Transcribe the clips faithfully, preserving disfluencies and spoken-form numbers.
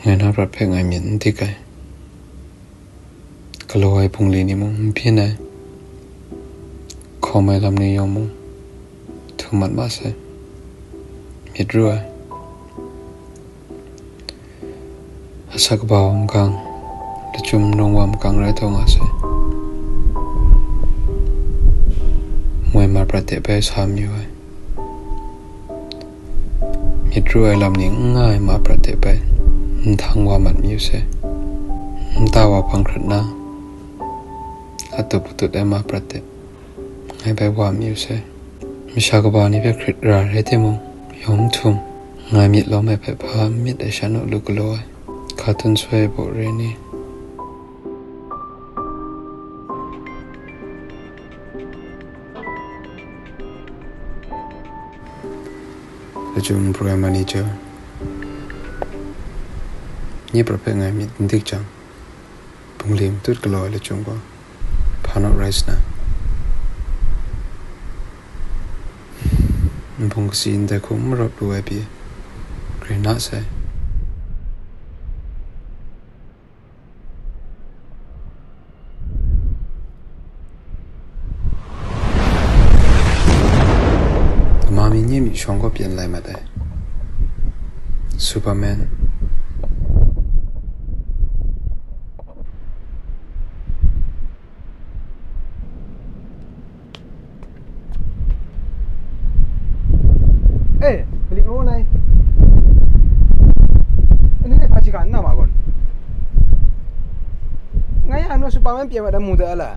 Ngai na prat hpe ngai myit n dik ai. Galaw ai bungli ni mung n byin ai. Hkawm ai lam ni yawng mung htum mat ma sai. Myit ru ai. Asak kaba wa makang, lachyum nung wa makang rai taw nga sai. Moi ma prat de bai sa mayu ai. Myit ru ai lam ni n nga ai ma prat de bai, nhtang wa mat mayu sai. Nta wa hpang hkrat na, atup atut ai ma prat de, ngai bai wa mayu sai. Masha kaba ni hpe hkrit ra rai timung, yawng htum, ngai myit lawm ai hpe hpa n myit ai sha nu lu galaw ai, hka tun soi ai baw re ni? Lachyum Program Manager, nye prat hpe ngai myit n dik jang, bungli matut galaw ai lachyum gaw, hpa naw rai sa na? Nbung kasi ndai hkum marawt lu ai pyi, grin na sai. Dama mi nye myi shawng gaw pyen lai mat ai. Superman. Eh, balik ro nai. Ini nai paji ka na ma kon. Ngai ya no Superman pye ma da mu da la.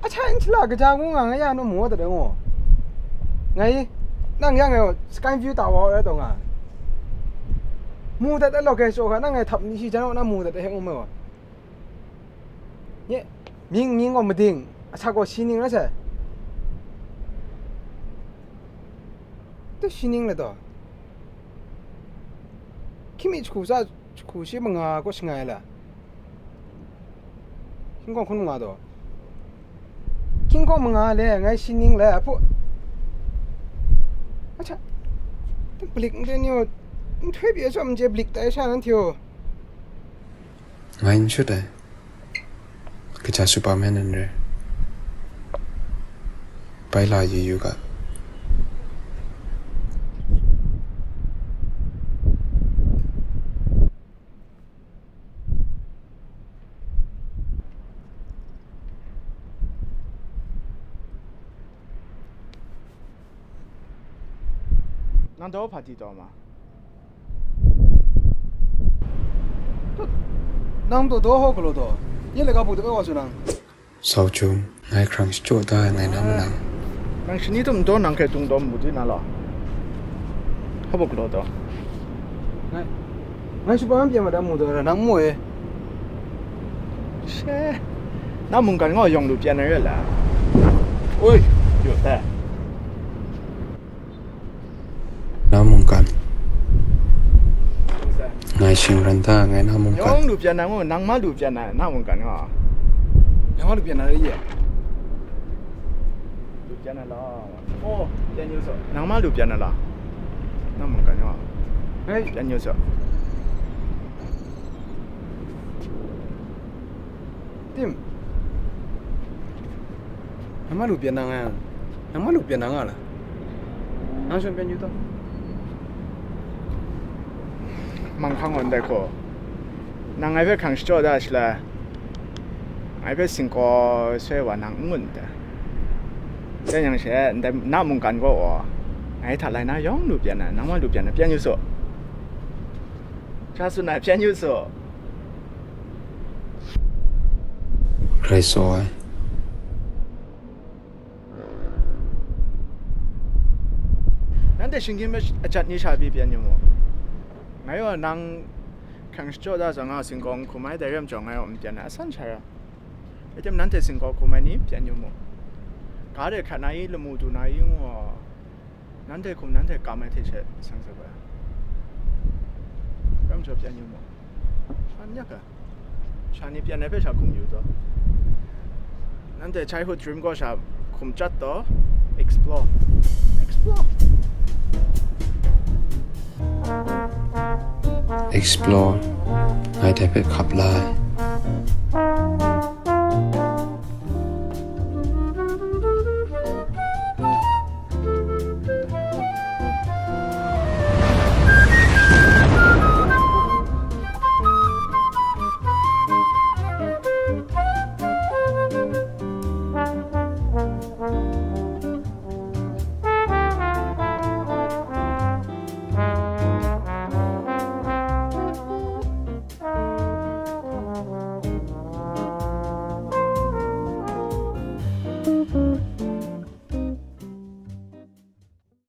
A cha in chila kaja ngu nga ngai ya no mu da ngo. Ngai nang ya ngai Sky View Tower ra to nga. Mu da da lo kai so ka nang ngai thap ni shi jan na mu da da heng um wa. Nye, mying mying gaw mading, asak gaw shi ning rai sai. Tu shi ning le taw. Hkying mi jahku tsa, jahku shi manga kaw shangai la. Hkying kaw hkun manga taw. Hkying kaw manga le, ngai shi ning le, a hpu. A cha, tu blik n de ni, nhtoi pyi atsawm n chye blik tai sha nan hte o. Ngai n shut ai. Kaja Superman n re. Bai la yu yu ga. Nang daw hpa di taw ma? Nang daw daw hau galaw daw, nye laika bu de bai wa su nang. Sau Jum, ngai hkrang shachyaw da ai ngai na manang. Nang shani tum daw nang hkrai tung daw mu di na law? Hpa bu galaw daw? Ngai, ngai Superman pye ma da mu daw ra, nang mu e. She, na mungkan ngaw yawng lu pyan ai re la? Oi, yu te. Na mungkan. Ngai shingran da, ngai na mungkan. Yawng lu pyan na ngu, nang ma lu pyan na, na mungkan nga. Nang ma lu pyan na re ye? Lu pyan na la. Oh, pyan yu so. Nang ma lu pyan na la. Na mungkan nga. Hey. Pyan yu so. Tim. Nang ma lu pyan na nga, nang ma lu pyan na nga la? Nang shawng pyan yu taw. Manghkang wan dai hku, nang ngai hpe hkrang shachyaw da shala, ngai hpe singkaw soi wa nang n ngun ta? Dai yang she, ndai na mungkan gaw, ngai hta lai na yawng lu pyan na, nang ma lu pyan na, pyan yu saw. Hkra tsun ai, pyan yu saw. Rai saw ai. Nanhte shinggyim ajat ni sha pyi pyan yu mu. Ngai gaw nang hkrang shachyaw da zawn nga singkaw n hkum ai, dai ram jawng ngai gaw n pyan ai, asan sha ra. Rai tim, nanhte singkaw hkum ai ni pyan yu mu. Ga de hkrat na i, lamu du na i ngu gaw, nanhte hkum nanhte kam ai hte she sang sa ga. Ram jaw pyan yu mu. An yak ga. Sha ni pyan ai hpe sha hkum yu taw. Nanhte childhood dream gaw sha hkum chyat taw. Explore. Explore. Explore, ngai dai hpe hkap la ai.